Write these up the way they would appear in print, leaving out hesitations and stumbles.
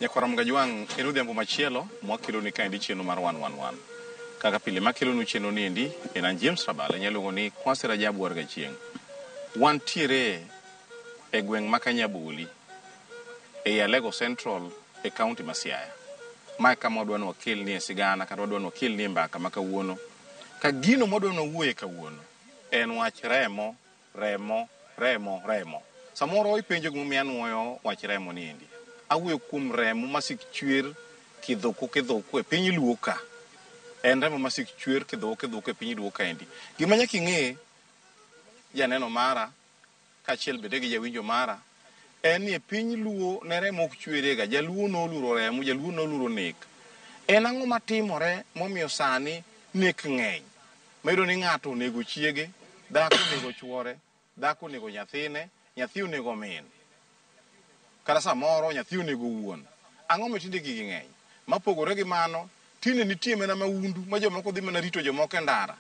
Nyakwar Mgajwang' en odhiambo machielo mwakeloni kaendi chenro mar 111. Kaka pile makelonu chenro ni endi en an James Rabala, inyalo luongo ni Kwasi Rajabu war Gachieng'. Wantiere e gweng' ma Kanyaboli ei Alego Central e kaunti ma Siaya. Ma e kama wadwa ni wakelnie sigana kata wadwa ni wakelnie mbaka ma kawuono. Ka gino mwadwa ni wawuoye kawuono en wach remo Remo, remo, remo. Samoro ipenjo gimomiyo anuoyo wach remo ni endi. Awuoyo kuom remo masik chwer kidhuku kidhuku e piny Luo ka. En remo masik chwer kidhuku kidhuku e piny Luo ka endi. Gima nyaka ing'e janeno mara kaachiel bende gi jawinjo mara en ni e piny Luo ne remo ok chweriega. Jaluo noluoro remo, jaluo noluoro nek. En ang'o matimore momiyo sani nek ng'eny? Ma iyudo ni ng'ato onego chiege, dhako onego chuore, dhako onego nyathine, nyathi onego min. Kata samoro nyathi onego wuon. Ang'o ma tinde gigi ng'eny? Mapogore gi mano, tinde nitie mana maundu ma jomoko dhi mana rito jomoko e ndara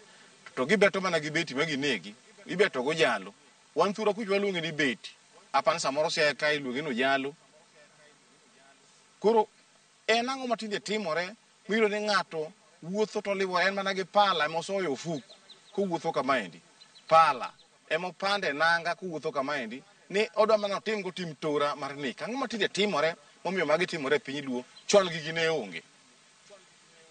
to gibeto mana gi beti ma ginegi. Ibeto go jalo. Wan thura kucha waluonge ni beti. Apani samoro Siaya ka iluonge ni ojalo. Koro En ang'o ma tinde timore miyudo ni ng'ato wuotho to oliwore en mana gi pala ema osoyo e ofuku kowuotho kamaendi? Pala ema opando e nanga kowuotho kamaendi ni odwa mana otimgo tim tora mar nek. Ang'o ma tinde timore momiyo magi timore e piny Luo? Chon gigi ne onge.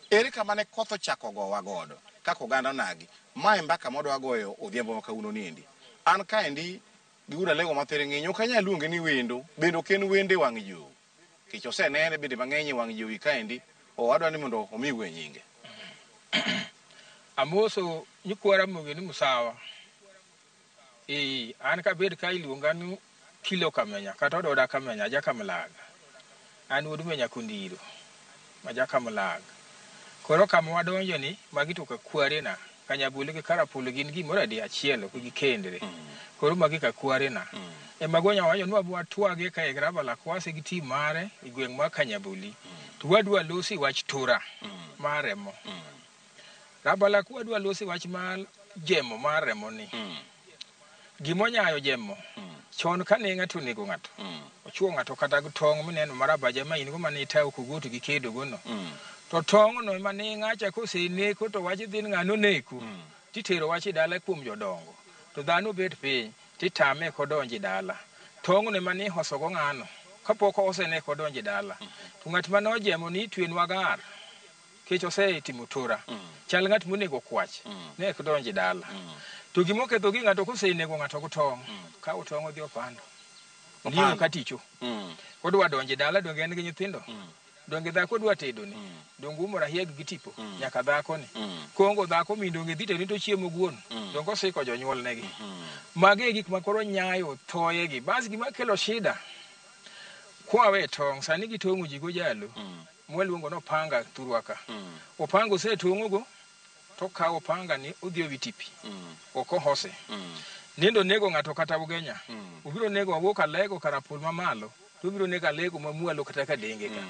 Ere kama ne koth ochako gowa godo kaka oganda onagi? Ma e mbaka ma wadwa goyo odhiambo ma kawuono niendi. An kaendi gi wuod Alego ma Thiring'iny ok anyal luonge ni wendo, bende ok en wendo e wang' jowi. Nikech osenene bende mang'eny e wang' jowi kaendi, owadwa ni mondo omiue nyinge. Amoso nyikwa Ramogi ni Musawa. Ee, an kabed ka iluonga ni Kilo Kamenya kata Ododa Kamenya aja Kamlag. An wuod Menya Kondiro ma ja Kamlag. Koro kama wadonjo ni magi to ka kwarena. Kanyabuli gi Karapul gin gimoro adi achiel ok gikendre. Koro magi ka kwarena. Ema gonya wacho ni wabo watwage ka e Grabala Kwasi gi team mare e gweng' mar Kanyabuli. To wadwa losi wach tura mar remo. Rabala kwa wadwa losi wach mar jemo mar remo ni. Gima onyayo jemo chon kane ng'ato onego ng'ato ochuo ng'ato kata gi tong' mineno marabaja ma in go mane itayo kogoto gi kedo go no to tong' no ema ne ng'acha koseneko to wach dhi ni ng'ano oneko titero wach e dala kuom jodongo to dhano bet piny titame kodonjo e dala tong' no ema ne ihoso go ng'ano kapok oseneko odonjo e dala to ng'at mane ojemo ni itwenwa gar Kech osetimo tura. Chal ng'at monego kwach. Ne ok donj e dala. To gima oketho gi ng'ato kosenego ng'ato gi tong', kawo tong' odhi opando. Oliemo ka ticho. Odwa donjo e dala donge en gi nyithindo? Donge dhako dwa tedone? Donge umor ahiya gi tipo? Nyaka dhako ni. Kongo dhako min donge dhi tedone to chiemo guon? Donge osiko jonyuolnegi? Magi e gik ma koro nyayo thoye gi. Bas gima kelo shida, kwawe tong', sani gitong'o ji gojalo. Mwaluongo ni opanga thurwa ka. Opanga osetong'ogo to okawo opanga ni odhi owito e pi. Ok ohose. Nindo onego ng'ato kata Ugenya. Obiro nego awuok Alego Karapul mamalo to obiro nego Alego mamwalo kata Kadenge ka.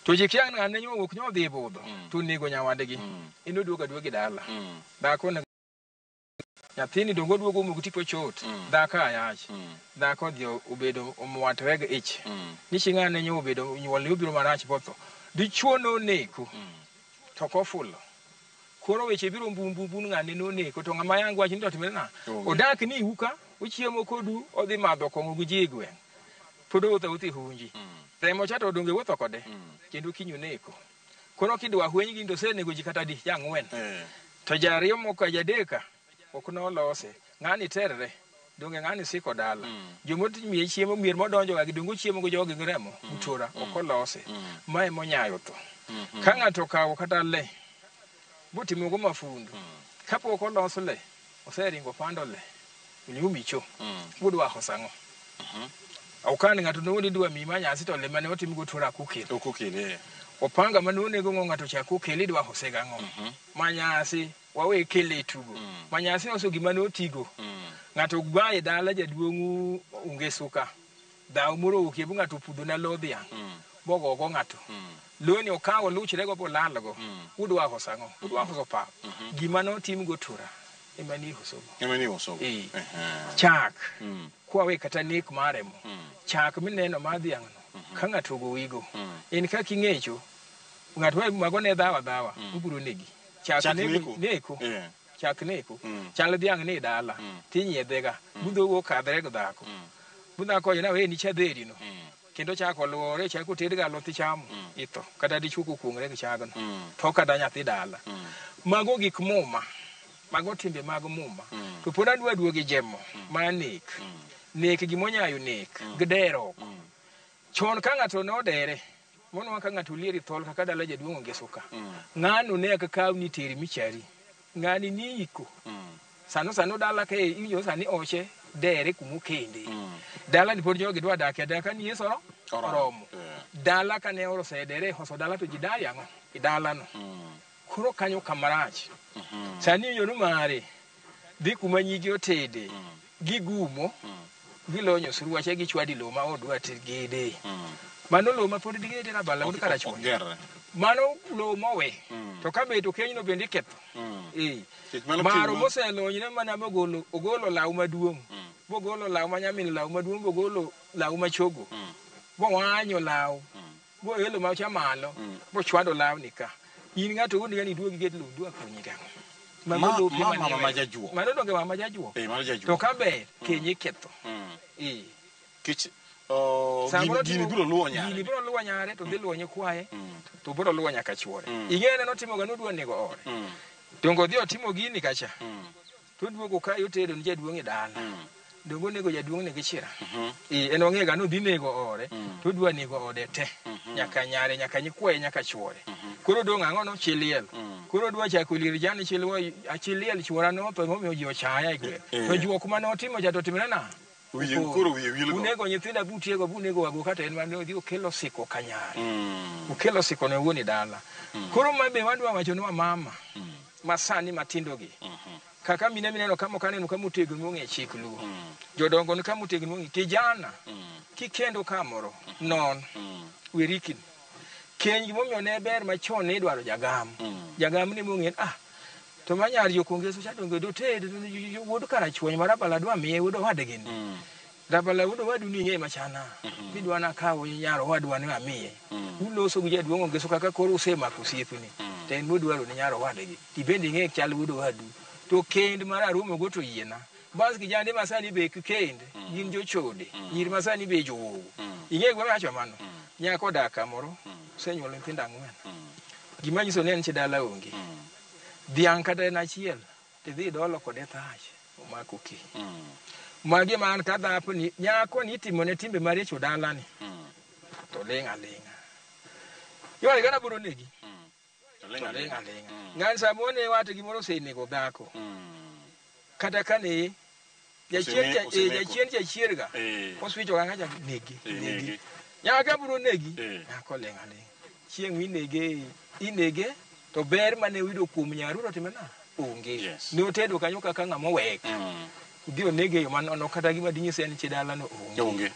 To ji kia ni ng'ane nyo owuok nyo odhi budho to onego nyawadgi. En oduogo aduoga e dala. Dhako ne Nyathini donge oduogo omo gi tipo chot. Dhako ayach. Dhako odhi obedo omwatore gi ich. Ni chi ng'ane nyo obedo nyuol ni obiro marach botho. Dichuo noneko. To ok ofulo. Koro weche biro mbu mbu mbu ni ng'ane noneko to ng'ama yang wach ni to otimre na. Odak ni iu ka, ochiemo kodu, odhi madho kong'o gi ji e gweng'. Pod owuotho awuotha e hunji. Remo cha to donge iwuotho kode. Kendo kiny oneko. Koro kidwa hweny gini to osenego ji kata adi? Jang'wen. To jariyo moko jadek ka ok nolose. Ng'ani terre. Donge ng'ani siko dala. Joma miye chiemo mier modonjo ga gi donge ochiemo gi jogi gi remo butora ok olose. Ma ema onyayo tho. Ka ng'ato okawo kata le botimo go mafundu kapok olos le oseringo opando le Onyumicho. Wuod wahoso ang'o? Okan ng'ato no ni dwa miyi manyasi to le mane otim go tura kukel. Ok okel eh. Opanga mane onego go ng'ato cha kokel idwa hose gang'o? Manyasi wawe kele e tugo. Manyasi oso gima ne otigo. Ng'ato baye dala jaduong' onge suka. Dhaw moro owuokie bu ng'ato opudho na lo dhiang'. Bogogo ng'ato. Loni okawo luchre go bolal go. Udwa hoso ang'o? Udwa hoso pap. Gima notim go tura ema ni hosogo. Ema ni hosogo. Eh. Chak. Kwawe kata nek mar remo. Chak mineno mar dhiang' no. Ka ng'ato ogowigo. En kaka ing'echo, ng'at ma mago ne dhawa dhawa, obiro negi. Chak Chak neko. neko. Neko. Chak neko. Chal dhiang' ni dala. Tinyiedhega. Budhogo okadhre gi dhako. Budhako wacho ni aweni chadheri no. Kendo chako luore, chako ted ga aloth ichamo. Itho. Kata dichuo kokuong're gi chagno. Tho kata nyathi dala. Mago gik muma. Mago timbe mag muma. To pod adwa duogo e jemo mar nek. Nek gimonyayo nek. Gi dero oko. Chon ka ng'ato nodere, monwa ka ng'ato olieri thol kaka dala jaduong' ongeso ka. Ng'ano ne ok kaw ni teri michari. Ng'ani ni iko. Sano sano dala ka iwinjo sani oche dere kumokende. Dala ni pod jogi dwa dakie adaka ni Yesu oromo. Dala kane osedere hoso dala to ji darie ang'o? E dalano. Koro kanyo kamarach. Sani iwinjo ni mare dhi kuma nyigi otede. Gigumo. Gilonyo suruache gichwadi lowo ma odwa gede. Mano lowo ma pod digede Rabala wuod Karachuonyo. Mano lowo mowe. To ka bet okenyno bende iketho. Maro moselonyre mana mogolo ogolo law maduong'. Bogolo law ma nyamin law maduong' bogolo law machogo. Bowanyo law. Boelo macha malo. Bochwado law ni ka. In ng'ato wuond gani duogi get lowo dwa konyi gang'o. Mago lope Ma manie mama weyo. ma jajuok. Mano donge mama jajuok. Mano jajuok. To ka ber, keny iketho. Kech Samoro gini biro luwo nyare. Gini biro luwo nyare to dhi luwo nyikwaye. To biro luwo nyaka chuore. Ing'eyo ne notimo ga nodwa nego ore. Dongo odhi otimo gini kacha. To duogo ka otedo ni jaduong' e dala. Dongo onego jaduong' ni gi chira. En ong'e ga nodhi nego ore. To odwa nego ode te. Nyaka nyare, nyaka nyikwaye, nyaka chuore. Koro dong' ang'o no chi liel. Koro odwa chako lir jani chi liel, chi liel chuora notho momiyo ji ochaya e gweng'. To juok mane otimo cha to timre na. Wiye koro wiye wilgo. Unego nyithinda butiego bunego wago kata en mane odhi okelo siko kanyare. Okelo siko ne wuon e dala. Koro ma be wadwa wacho ni mama masani matindo gi. Kaka mine mineno kama ok aneno kama otegno mong'e chik luo. Jodongo ni kama otegno mong'e kijana. Kikendo kamoro non. Werikni. Keny gimomiyo ne ber machon ne idwaro jagam. Jagam ni mong'e to manyar jokongeso cha donge doted wuod Karachuonyo ma Rabala dwa miye wuod owadgi ni. Rabala wuod owadu ni ing'e machana. Midwa nakawo nyar owadwa ni amiye. Uloso gi jaduong' Ongeso kaka koro usemako osiepni. To en modwaro ni nyar owadgi. Tibende ing'e chal wuod owadu. To kend mar arumo go to yiena. Bas kijande masani be kend gin jochode. Nyiri masani be jowowo. Ing'e gima wacho mano. Nyako odak kamoro osenyuolo nyithindo 4. Gima nyiso ni en chi dala onge. Dhiang' kata en achiel tidhi dolo kode thach omako keny. Magi ma an kadhapo ni nyako ni itimone timbe maricho dalani. To ling' aling'a. Iwacho gana biro negi. To ling' aling'a. Ng'ani samoro ne wacho gimoro osenego dhako. Kata ka ne jachien jachierga. Oswicho ga ng'acha negi. Negi. Nyaka biro negi. Nyako ling' aling'a. Chieng' inege inege to ber mane uyudo kuom nyaru to time na onge. Ne otedo kanyo kaka ng'ama owek. Odhi onege yo manono kata gima dinyise en chi dalano onge.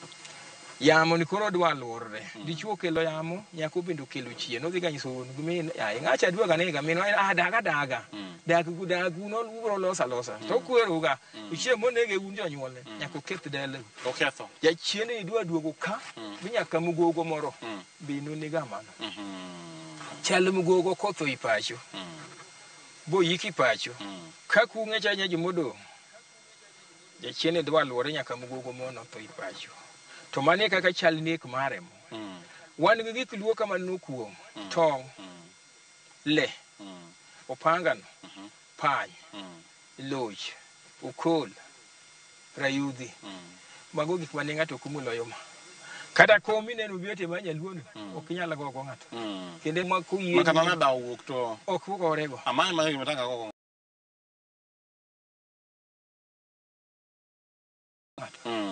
Yamo ni koro dwa luorre. Dichuo kelo yamo, nyako bende okelo chien. Odhi ga nyiso wuon gi min, ai ng'acha dwa ga nega min, daga daga. Dag dagu no ubro losa losa. To kwero ga. Chieng' monege un jonyuolne, nyaka oketh dalau. Oketho. Jachien ni dwa duogo ka, mi nyaka mugogo moro. Be nonega mano. Chal mugogo kotho i pacho. Bo yiki pacho. Ka kung'e cha nya jomodong'. Jachien dwa luore nyaka mugogo mono tho i pacho. To mane kaka chal nek maremo. Wan gi gik luo kama nokuong'. Tong'. Le. Opangano. Pany. Loch. Okol. Rayudhi. Mago gik mane ng'ato ok omulo ma. Kata kom mineno biete ma nyaluo ni, ok inyal gogo ng'ato. Kendo ma koyie Makata ne dhawo wuok to ok ugorego. Amany manyo gima tanga gogo.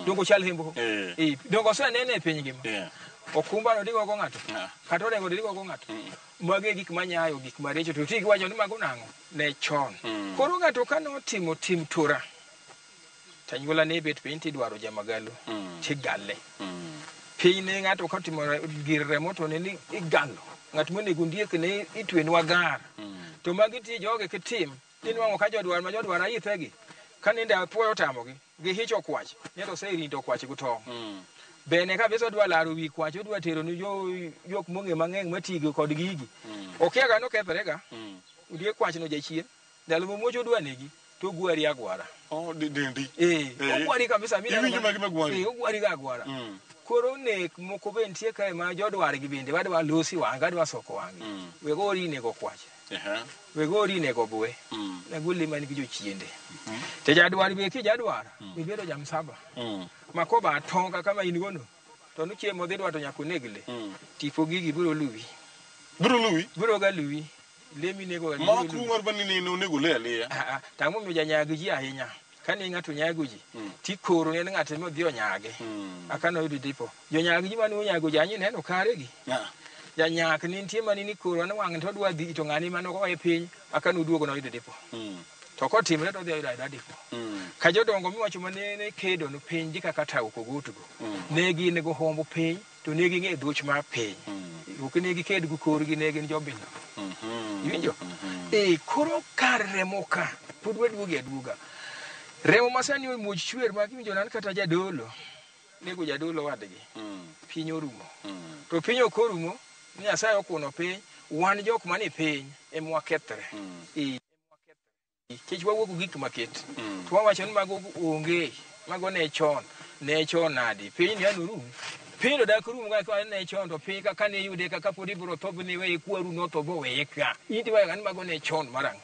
Dongo chal hembo. Dongo osenene e piny ngima. Okumba no digogo ng'ato. Kata orengo digogo ng'ato. Magi e gik manyayo gik maricho to ti giwacho ni mago nang'o ne chon. Koro ng'ato ka notimo tim tura tanyuola ne bet piny tidwaro jamagalo tigale. Piny ne ng'ato kotimo gir remo to ne ni igalo. Ng'at monego ondiek ne itwenwa gar. To magi ti joge kitim tinwang'o ka jodwar ma jodwar aithegi. Ka ninde apuoyo otamogi, gihicho kwach, ne to oserinto kwach gi tong'. Bene kabisa odwa laro wi kwach, odwa tero ni jok mong'e mang'eny matigo kod gigi. Okia ga nokethore ga. Odie kwach no jachien. Ndalo momuoch odwa negi to gwari agwara. Oh, dendi. Ogwari kabisa. Iwinjo magi magwari? Ogwari ga agwara. Koro nek moko be nitie kae ma jodwar gi bende wadwa losi wang', wadwa soko wang'. Wego ori nego kwach. Wego ori nego bwe. Nagole man gi jochiende. To jadwar be ki jadwar, ibedo jamsaba. Makoba atonga kama in gono. To nuchiemo dhi dwa to nyaka oneg le. Tipo gigi biro luwi. Biro luwi? Biro ga luwi. Le minego ga Ma ok mar bani ni onego le aliya. Tang'o momiyo janyag ji ahinya. Kane ng'ato nyago ji, tikoro ne ng'ato modhi onyage. Aka noyudo dipo. Jonyag ji mane onyago ji anyi neno kare gi. Janyak ni nitie mane ni koro ne wang' to dwa dhi to ng'ani mane ogoye piny aka noduogo noyudo dipo. To kotimre to odhi oyudo ayuda dipo. Ka jodongo miwacho mane ne kedo no piny ji kaka tawo kogotugo. Ne gin go hombo piny to ne ging'e dhoch mar piny. Ok ne giked gi korgi, ne gin jobilo. Iwinjo? Koro kar remo ka pod waduogi aduoga. Remo masani omuoch chwer ma kiwinjo nan kata jadolo. Nego jadolo wadgi. Piny orumo. To piny ok orumo, Nyasaye okuno piny, wan jok manie piny ema wakethre. Kech wawuok gik maket. To wawacho ni mago onge, mago ne chon, ne chon nadi. Piny ni anorum. Piny to dak rum ka ne chon to piny kaka ne yude kaka pod ibiro tho ni weye kwaru notho bo weye ka. In tiwacho ni mago ne chon marang'o.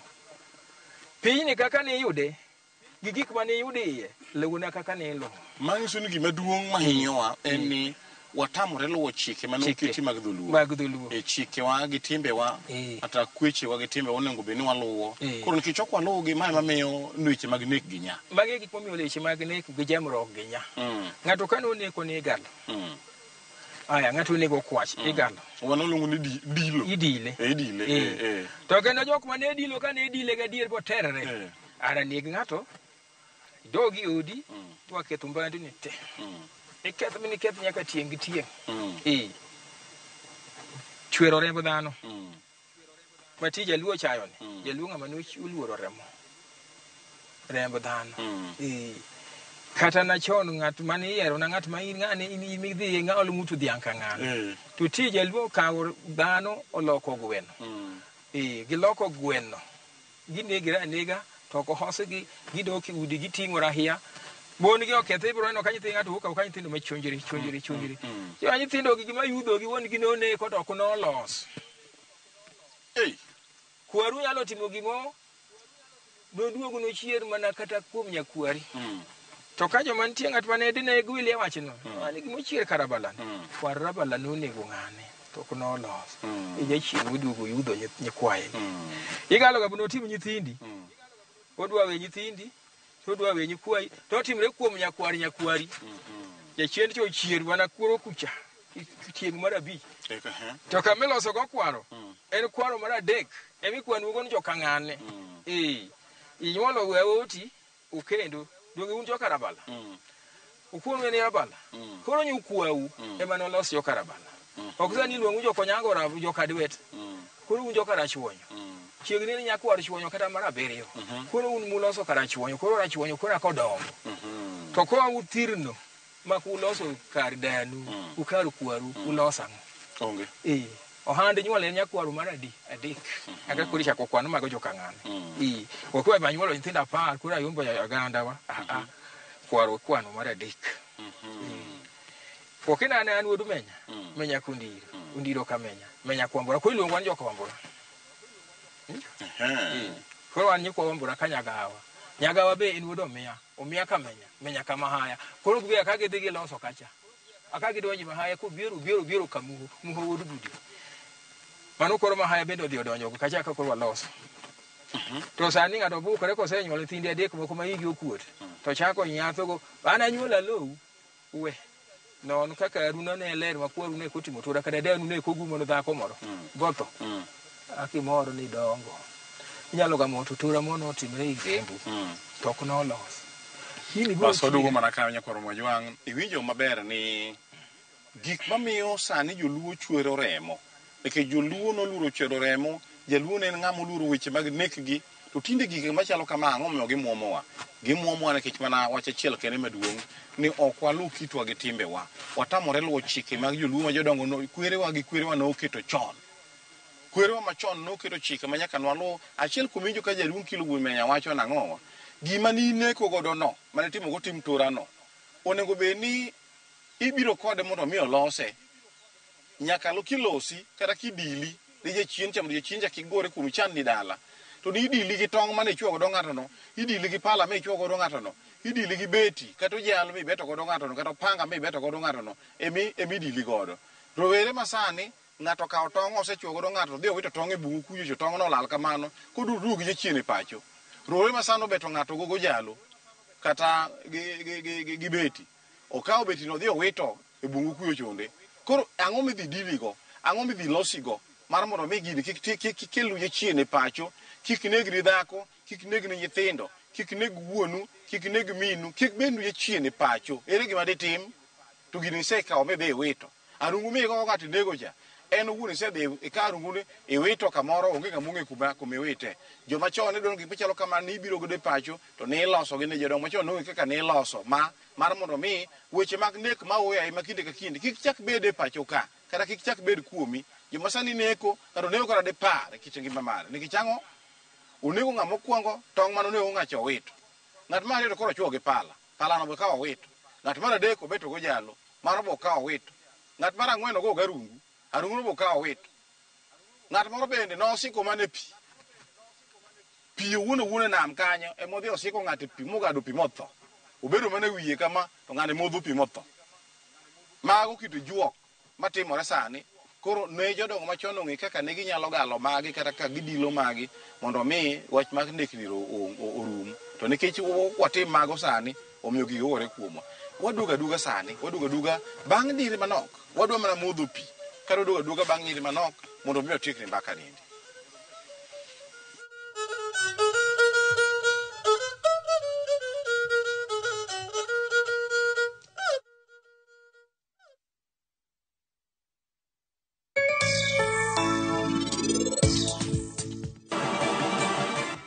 Piny ni kaka ne yude gi gik mane yude iye, luwna kaka ne iluwo. Manyiso ni gima duong' mahinyowa en ni watamore luwo chike mane oketi mag dholuo. Mag dholuo. Chikewa gi timbewa, kata kwechewa gi timbewa onego bed ni waluwo. Koro nikech ok waluwgi, ma ema miyo weche mag nek gi nya. Magi e gik momiyo weche mag nek gi jamruok gi nya. Ng'ato kane oneko ni igalo. Aya, ng'ato onego kwach, igalo. Wan waluongo ni dilo. Idile. Idile. To kendo jok mane dilo kane idile gadier boterre. Ara neg ng'ato, idogi odi, to waketho mbandu ni te. Iketh mini keth nyaka tieng' gi tieng'. Chwero remb dhano. Mati jaluo chayo ni. Jaluo ng'ama ne oluoro remo. Remb dhano. Kata na chon ng'at mane iyiero na ng'at ma in ng'ane in midhi ng'a olumu to dhiang' ka ng'ane. To ti jaluo okawo dhano oloko gweno. Giloko gweno. Ginegre anega to ok ohosgi, gidok e udi giting'o rahia. Mon gi oketho ibiro neno ka nyithind ng'ato wuok ka nyithindo ma chunjri chunjri chunjri. Jo nyithindo gi gima yudho gi wuon gi noneko to ok nolos. Kwaru nyalo timo gimo noduogo nochier mana kata kuom nyakwari. To ka joma nitie ng'at mane dine gwile wachno, mane gima ochier karabala. Kwar rabala nonego ng'ane to ok nolos. Ijachien moduogo yudho nyikwaye. Igalo ga notim nyithindi. Odwa we nyithindi, to odwa we nyikwayi, to otimre kuom nyakwar nyakwari. Jachien to ochier mana kuro kucha, tieng' mar 5. To kama iloso go kwaro, en kwaro mar 3, ema ikwanugo ni joka ng'ane. Inyuolo weoti, ukendo, donge un joka rabala? Ukuonu en rabala. Koro nyikwau ema nolos joka rabala. Ok sani iluongo joka Onyango joka Dwet. Koro un joka Rachuonyo. Chiegni ni nyakwar chuonyo kata mar 7. Koro un muloso karachuonyo, koro rachuonyo koro akodongo. To koa uthirno mak uloso kar danu, ukar kwaru, uloso ang'o? Onge. Ohand nyuol en nyakwaru mar adi? 3. Aka koro ichako kwano mago joka ng'ane. Ok we manyuolo nyithindo 10, koro ayombo ogandawa. Kwaro kwano mar 3. Ok inane an wuod Menya, Menya kundiro, undiro ka Menya, Menya Kwambura, koro iluongo wan joka Wambura. Koro wan nyikwa Wambura ka Nyagawa. Nyagawa be en wuod Omiya, Omiya ka Menya, Menya ka Mahaya. Koro gibiro ka gidhi giloso kacha. Aka gidonjo Mahaya kobiero biero biero ka Muho, Muho wuod Budi. Mano koro Mahaya bende odhi odonjo kacha ka koro waloso. To sani ng'ato bukore kosenyuolo nyithinde 3 moko ma igi okuot. To chako nyathogo, an anyuolo alou, we. Non kaka aruna ne ler ma kwaru ne kotimo tura kata danu ne kogumo ne dhako moro. Gotho. Akimoro ni dongo. Inyalo gamo to tura mono otimre e rembu. To ok nolos. Bas waduogo mana ka nyakwar Mojwang', iwinjo maber ni gik mamiyo sani joluo chwero remo. Nikech joluo noluoro chwero remo, jaluo ne en ng'ama oluoro weche mag nek gi, To tinde gik machalo kama ang'o momiyo gimuomowa? Gimuomowa nikech mana wach achiel kende maduong' ni ok waluw kitwa gi timbewa. Watamore luwo chike mag joluo ma jodongo no, kwerewa gi kwerewa noketo chon. Kwerewa machon noketo chike ma nyaka nwaluw. Achiel kuom winjo ka jaduong' Kilo Wuon Menya wacho nang'owa? Gima nineko godo no, mane itimo go tim tura no, onego bed ni ibiro kode mondo mi olose. Nyaka kilosi kata kidili gi jachien cha mondo jachien cha kik gore kuom chandni dala. To ni idili gi tong' mane ichuo godo ng'ato no, idili gi pala michuo godo ng'ato no, idili gi beti kata ojalo mibeto godo ng'ato no, kata opanga mibeto godo ng'ato no, emi idili godo. Rowere masani ng'ato okawo tong' osechuo godo ng'ato dhi owito tong' e bungu kucho tong' no olal kamano koduogo gi jachien e pacho. Rowere masani obeto ng'ato go gojalo kata gi beti. Okawo beti no odhi owito e bungu kucho chonde. Koro ang'o midhi dili go? Ang'o midhi losi go? Mar mondo mi gini kik kel jachien e pacho, kik negni dhako, kik negni nyithindo, kik neg wuonu, kik neg minu, kik bednu jachien e pacho. Ere gima ditim? To gini isekawo midhi iwito. Arungu migo ng'ato inego cha. En owuon isedhi ikawo arungune iwito kamoro, onge ng'ama ong'e kuma iwite. Joma chon ne dwaro gik machalo kama ni ibiro godo e pacho to ne iloso gi ne jodongo machon nong'e kaka ne iloso ma mar mondo mi weche mag nek ma oyaye ma kinde ka kinde kik chak bed e pacho ka kata kik chak bed kuomi. Joma sani neko kata onego kata dipar e kit ngima mare. Nikech ang'o? Onego ng'ama okwongo tong' mane onego ng'acha owito. Ng'at mar ariyo to koro ochuo gi pala. Pala no be okawo owito. Ng'at mar adek obeto gojalo. Mano be okawo owito. Ng'at mar ang'wen ogo garungu. Arungu no be okawo owito. Ng'at moro bende nosiko mana e pi. Pi owuon owuon e nam kanyo ema odhi osiko ng'ato e pi mogado pi motho. Obedo mana e wiye kama to ng'ani modho pi motho. Mago kit juok matimore sani. Koro ne jodongo machon ong'e kaka ne ginyalo galo magi kata kaka gidilo magi mondo mi wach mar nekni orum. To nikech watim mago sani, omiyo gigi ogore kuomwa. Waduogo aduoga sani, waduogo aduoga bang' dire manok. Wadwa mana modho pi. Kata waduogo aduoga bang' nyiri manok mondo mi watiek ne mbaka niendi.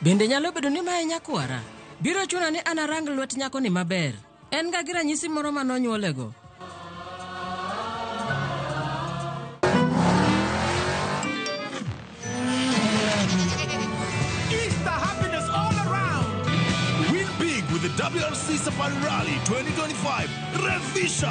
Bende nyalo bedo ni mae nyakwara? Biro chuna ni anarang lwet nyakoni maber. En ga gi ranyisi moro ma nonyuolego. Easter happiness all around. Win big with the WRC Safari Rally 2025. Revisha